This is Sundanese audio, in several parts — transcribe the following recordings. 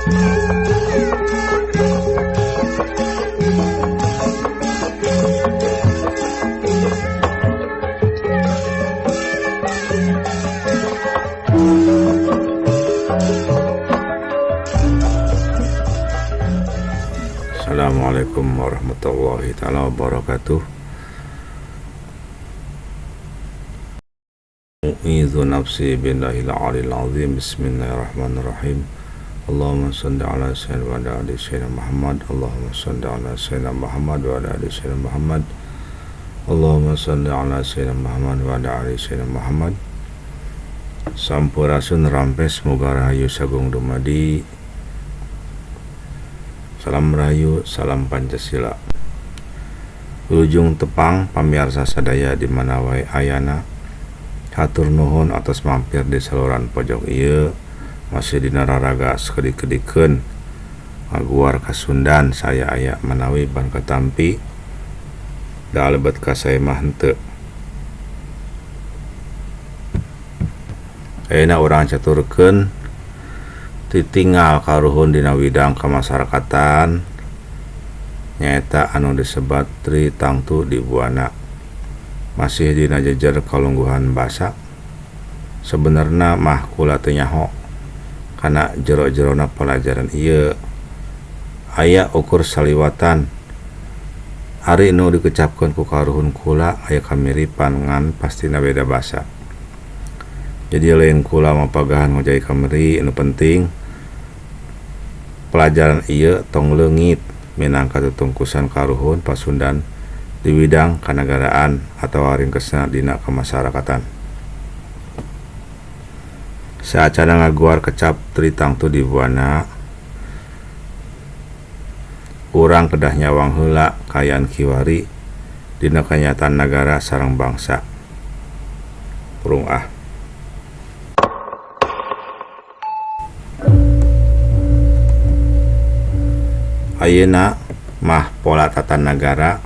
Assalamualaikum warahmatullahi taala wabarakatuh. U'idzu nafsi billahil aliyil azim. Bismillahirrahmanirrahim. Allahumma shalli ala sayyidina wa ala ali sayyidina Muhammad. Allahumma shalli ala sayyidina Muhammad wa ala ali sayyidina Muhammad. Allahumma shalli ala sayyidina Muhammad wa ala ali sayyidina Muhammad. Sampurasun rampes muga rahayu sagung dumadi. Salam rahayu, salam Pancasila. Wilujeng tepang pamiarsa sadaya di mana wae ayana. Hatur nuhun atas mampir di saluran pojok ieu masih dina raraga sakedik-kedikeun ngaguar kasundan saya aya manawi ban katampi da lebet ka saya mah henteu. Ayeuna urang caturkeun titinggal karuhun dina widang kamasyarakatan nyaeta anu disebat Tri Tangtu di Buana. Masih dina jejer kalungguhan basa. Sebenarna mah kula teu nyaho kana jero-jerona pelajaran ieu. Aya ukur saliwatan ari nu dikecapkeun ku karuhun kula aya kamiripan ngan pastina beda basa. Jadi lain kula mapagahan ngojay kamari nu penting pelajaran ieu tong leungit minangka tutungkusan karuhun Pasundan di bidang kanagaraan atau ringkesna dina kemasyarakatan. Saacana ngaguar kecap Tri Tangtu di Buana, urang kedah nyawang heula kaayaan kiwari dina kanyataan nagara sareng bangsa. Purung ah. Ayeuna mah pola tata nagara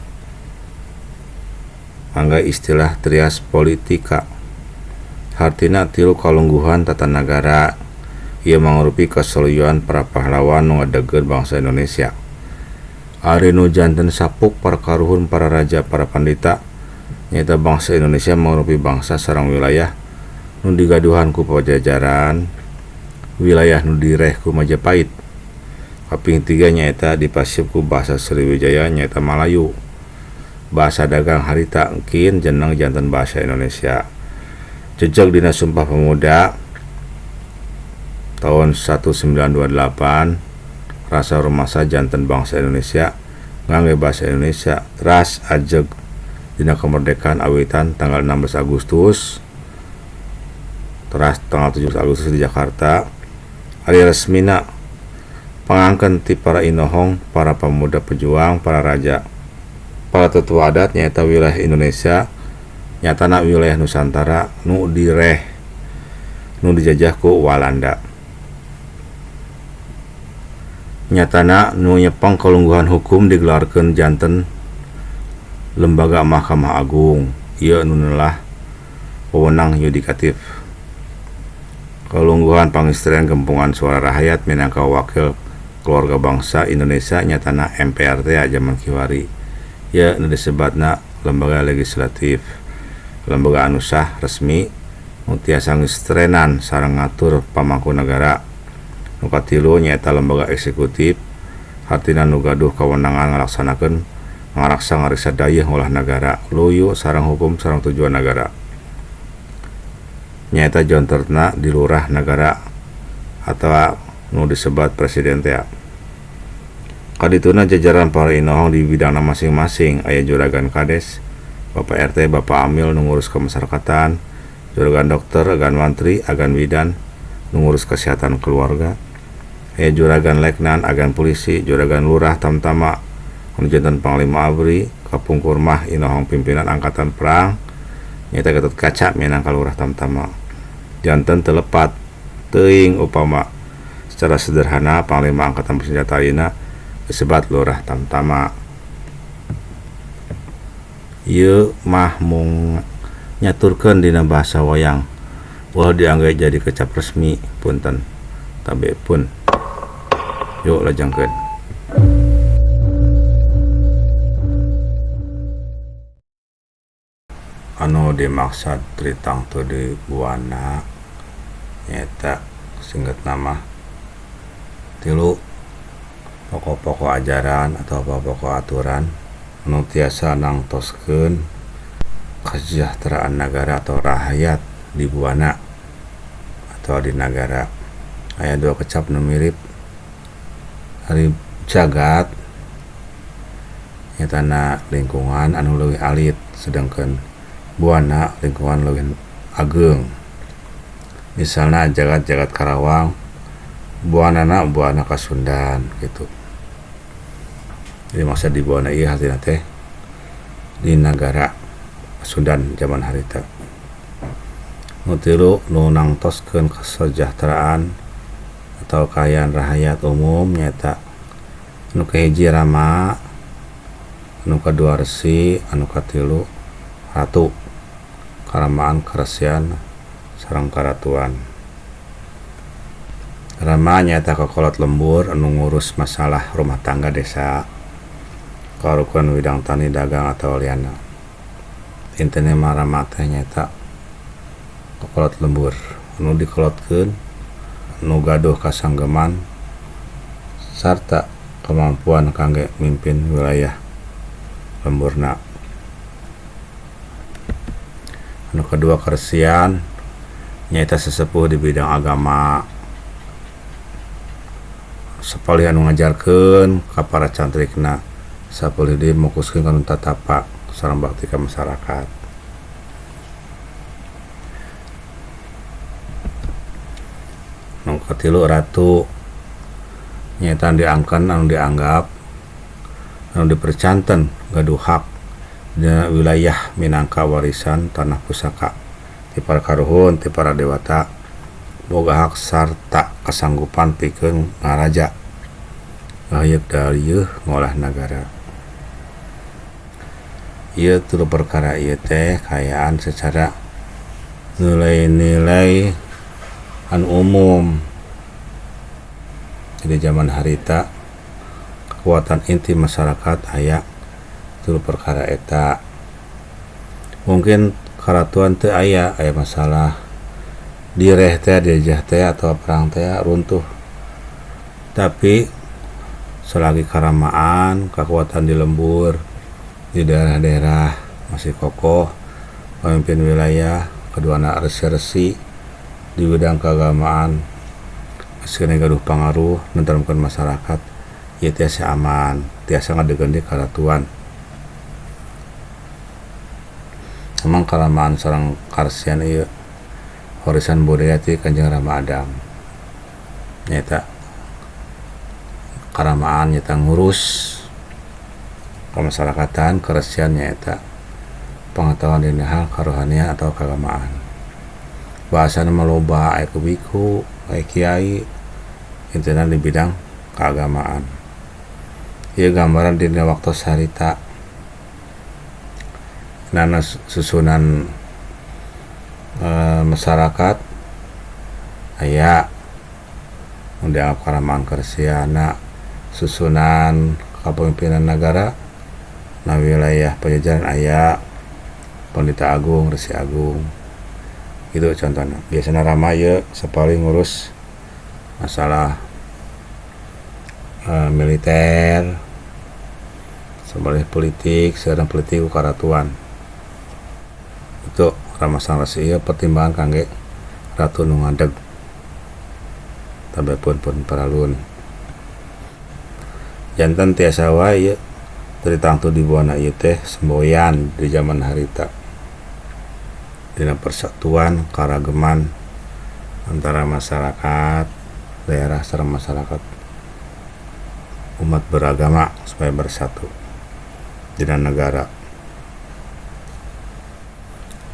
mangga istilah trias politika. Hartina tilu kalungguhan tata nagara ieu mangrupi kasoluyuan para pahlawan nu ngadegkeun bangsa Indonesia. Ari nu janten sapuk para karuhun para raja para pandita nyaeta bangsa Indonesia mangrupi bangsa sareng wilayah nu digaduhan ku Pajajaran, wilayah nu direh ku Majapahit. Kaping tiga nyaeta dipasieub ku bahasa Sriwijaya nyaeta Malayu. Bahasa dagang harita engkin jeneng janten bahasa Indonesia. Jejeg dina Sumpah Pemuda tahun 1928 rasa rumasa janten bangsa Indonesia ngangge bahasa Indonesia. Teras ajeg dina kemerdekaan awitan tanggal 16 Agustus teras tanggal 17 Agustus di Jakarta. Ari resmina pangangkeun ti para inohong, para pemuda pejuang, para raja, para tetua adat nyaeta wilayah Indonesia nyatana wilayah Nusantara nu direh nu dijajah ku Walanda. Nyatana nu nyepeng kalungguhan hukum digelarkeun janten lembaga Mahkamah Agung ieu nu neulah wewenang yudikatif. Kalungguhan pangistrian gempungan suara rahayat minangka wakil keluarga bangsa Indonesia nyatana MPR teh jaman kiwari. Ieu nu disebatna lembaga legislatif, lembaga anu sah resmi nu tiasa ngistrenan sareng ngatur pamangku nagara. Nu katilu nyaeta lembaga eksekutif, hartina nu gaduh kawenangan ngalaksanakeun ngaraksa ngariksa dayeuh ngolah nagara, luyu sareng hukum sareng tujuan nagara. Nyaeta jonterna di lurah nagara atawa nu disebat presiden teh. Kadituna jajaran para inohong di bidangna masing-masing aya juragan kades, Bapak RT, Bapak Amil nu ngurus kemasyarakatan, juragan dokter, agan mantri, agan bidan nu ngurus kesehatan keluarga, aya juragan leknan, agan polisi, juragan lurah tamtama nu janten panglima ABRI, kapungkur mah inohong pimpinan angkatan perang nyaeta Gatot Kaca minangka lurah tamtama. Janten teu lepat teuing upama secara sederhana panglima angkatan bersenjata ayeuna disebat lurah tamtama. Ieu mah mung nyaturkeun dina bahasa wayang ulah diangge jadi kecap resmi punten tabe pun. Yuk lajengkeun. Anu dimaksad Tritangtu di Buana nyaeta singgetna mah tilu pokok-pokok ajaran atau pokok-pokok aturan anu tiasa nangtoskeun kesejahteraan nagara atau rahayat di Buana atau di nagara. Aya dua kecap nu mirip ari jagat nyatana lingkungan anu leuwih alit sedangkan Buana lingkungan leuwih ageng. Misalna jagat-jagat Karawang, Buanana Buana Kasundan gitu. Jadi maksud di Buana ieu hartina teh di nagara Pasundan zaman harita. Nu tilu nu nangtoskeun kesejahteraan atau kaayaan rahayat umum nyaeta anu kahiji Rama, anu kadua Resi, anu katilu Ratu. Karamaan karesian sareng karatuan. Rama nyaeta kokolot lembur anu ngurus masalah rumah tangga desa, karukunan widang tani dagang atau liana. Intine mah Rama teh nyaeta kokolot lembur anu dikolotkeun anu gaduh kasanggeman sarta kemampuan kangge mimpin wilayah lemburna. Anu kedua karesian nyaeta sesepuh di bidang agama, sapalih anu ngajarkeun ka para cantrikna, sapalih deui mokuskeun kana tatapa sareng bakti ka masyarakat. Nu katilu ratu nyaeta diangken anu dianggap anu dipercanten gaduh hak dina wilayah minangka warisan tanah pusaka ti para karuhun ti para dewata boga hak sarta kasanggupan pikeun ngaraja ngaheuyeuk dalieuh ngolah nagara. Ieu tilu perkara ieu teh kaayaan secara nilai-nilai anu umum. Jadi zaman harita kekuatan inti masyarakat aya tilu perkara eta. Mungkin karatuan teu aya, aya masalah direh teh, dijah teh atau perang teh runtuh. Tapi selagi karamaan, kekuatan di lembur di daerah-daerah masih kokoh, pemimpin wilayah, kedua anak resi-resi di bidang keagamaan masih kena gaduh pangaruh nenteramkeun masyarakat, ieu tiasa aman, tiasa ngadegeun di karatuan. Emang karamaan sareng karesian ieu warisan budaya ti Kanjeng Rama Adam. Nyaeta karamaan nyaeta ngurus kemasyarakatan, karesian nyaeta pengetahuan dina hal karohanian atau keagamaan. Bahasana mah loba, aya biku, aya kiai, intina di bidang keagamaan. Ieu gambaran dina waktu harita. Nana susunan masyarakat aya nu dianggap karamaan karesiana, susunan kepemimpinan nagara na wilayah Pajajaran aya Pendeta Agung, Resi Agung. Gitu contohnya. Biasana Rama ieu sapalih ngurus masalah militer, sapalih politik, sareng politik karatuan. Itu Rama sang Resi ieu pertimbangan kangge ratu nu ngadeg. Tabe pun paralun. Janten tiasa wae ieu tritangtu di Buana ieu teh semboyan di zaman harita. Dina persatuan karageman antara masyarakat daerah sareng masyarakat umat beragama supaya bersatu dina negara.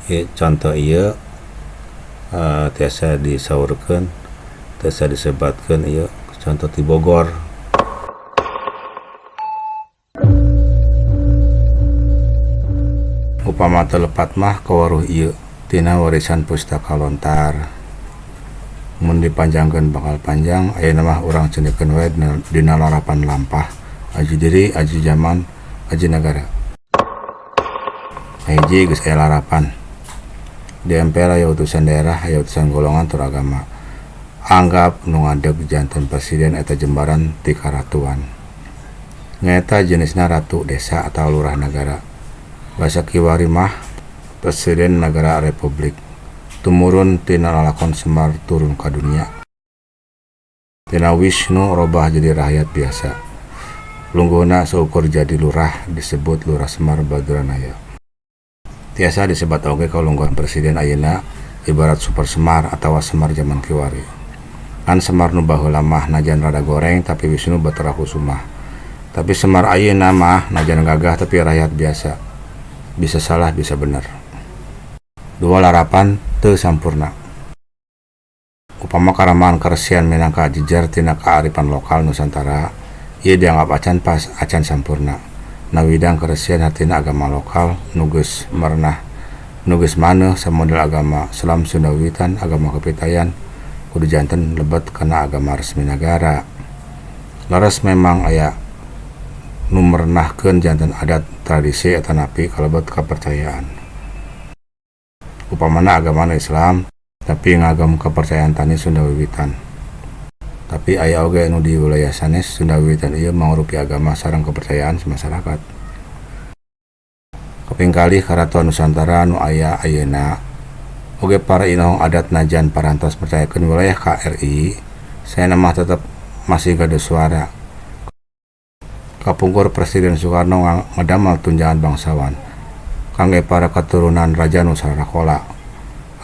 Ieu contoh ieu tiasa disaurkeun, tiasa disebatkeun ieu contoh ti Bogor. Upama teu lepat mah kawaruh ieu tina warisan pustaka lontar. Mun dipanjangkeun bakal panjang, ayeuna mah urang cendikeun we dina larapan lampah, aji diri, aji jaman, aji nagara. Kahiji geus aya larapan. Di MPR aya utusan daerah, aya utusan golongan tur agama. Anggap nu ngadeg janten presiden eta jembaran ti karatuan. Nyaeta jenisna ratu desa atawa lurah nagara. Basa kiwari mah presiden nagara republik. Tumurun tina lalakon Semar turun ka dunia. Tina Wisnu robah jadi rakyat biasa. Lungguhna saukur jadi lurah disebut Lurah Semar Baduranaya. Tiasa disebat oge kalungguhan presiden ayeuna ibarat Super Semar atawa Semar jaman kiwari. Ngan Semar nu baheula mah najan rada goreng tapi Wisnu Batara Kusumah. Tapi Semar ayeuna mah najan gagah tapi rakyat biasa. Bisa salah bisa bener. Dua larapan teu sampurna. Upama karamaan karesian minangka jejer tina kaarifan lokal Nusantara, ieu dianggap acan pas acan sampurna. Na widang karesian hartina agama lokal nu geus merenah nu geus maneuh samodel agama Selam Sunda Wiwitan, agama Kapitayan kudu janten lebet kana agama resmi nagara. Leres memang aya nu merenahkeun janten adat tradisi atanapi kalebet kapercayaan. Upamana agamana Islam tapi ngagem kapercayaan tani Sunda Wiwitan. Tapi aya oge nu di wilayah sanes Sunda Wiwitan ieu mangrupi agama sareng kepercayaan masyarakat. Kaping kalih Karaton Nusantara nu aya ayeuna oge para inohong adat najan parantos mercayakeun wilayah ka RI, saena mah tetep masih gaduh suara. Kapungkur Presiden Soekarno ngadamel tunjangan bangsawan kangge para keturunan raja nu sarakola.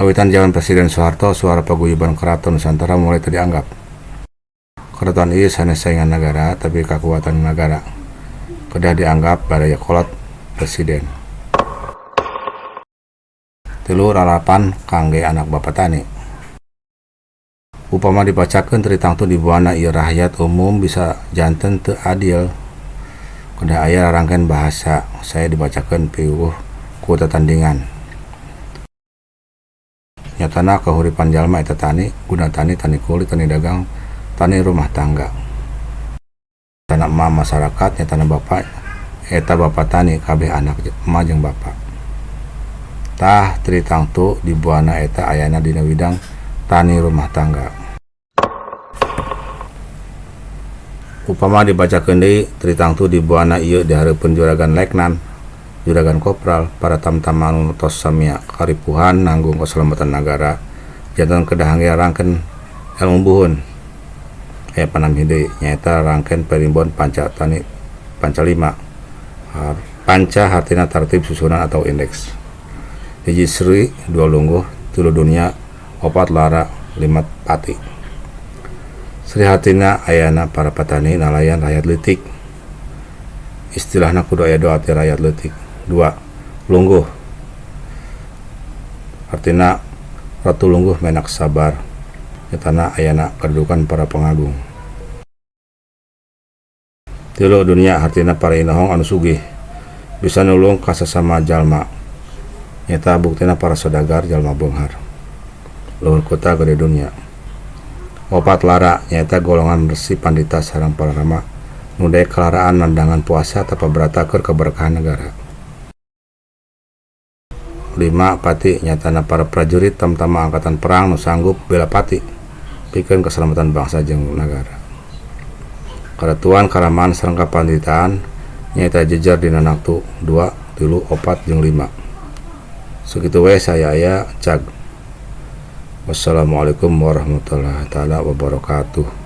Awitan jaman Presiden Soeharto suara paguyuban Keraton Nusantara mulai teu dianggap. Keraton ieu sanes saingan nagara tapi kakuatan nagara. Kedah dianggap baraya kolot presiden. Tilu larapan kangge anak bapa tani. Upama dibacakeun tritangtu dibuana ieu rakyat umum bisa janten teu adil. Kedah aya rarangken bahasa saya dibacakeun piwuh ku tatandingan. Nyatana kahuripan jalma eta tani, guna tani, tani kuli, tani dagang, tani rumah tangga. Nyatana emak masyarakat, nyatana bapak eta bapa tani kabeh anak emak jeung bapa. Tah tritangtu dibuana eta ayana dina widang tani rumah tangga. Upama dibacakeun deui tritangtu dibuana ieu dihareupeun juragan leknan, juragan kopral, para tamtama anu tos samia karipuhan nanggung keselamatan nagara janten kedah angge rangken ilmu buhun. Aya panampi deui nyaeta rangken primbon panca tani panca lima. Panca hartina tartib susunan atau indeks. Hiji sri, dua lungguh, tilu dunia, opat lara, lima pati. Sri hartina ayana para petani nalayan rakyat leutik. Istilahna kudu aya doa ti rakyat leutik. Dua, lungguh. Artina ratu lungguh menak sabar. Nyatana ayana kedudukan para pengagung. Tilu dunia hartina para inohong anu sugih bisa nulung ka sasama jalma. Nyata buktina para saudagar jalma beunghar. Luhur kota gede dunia. Opat lara nyaeta golongan resi pandita sareng para rama nu daek kalaraan nandangan puasa tapa brata keur keberkahan negara. Lima pati nyatana para prajurit tamtama angkatan perang nu sanggup bela pati pikeun keselamatan bangsa jeung nagara. Karatuan karamaan sareng kapanditaan nyaeta jejer dina naktu 2, 3, 4 jeung 5. Sakitu we saya aya cag. Wassalamualaikum warahmatullahi taala wabarakatuh.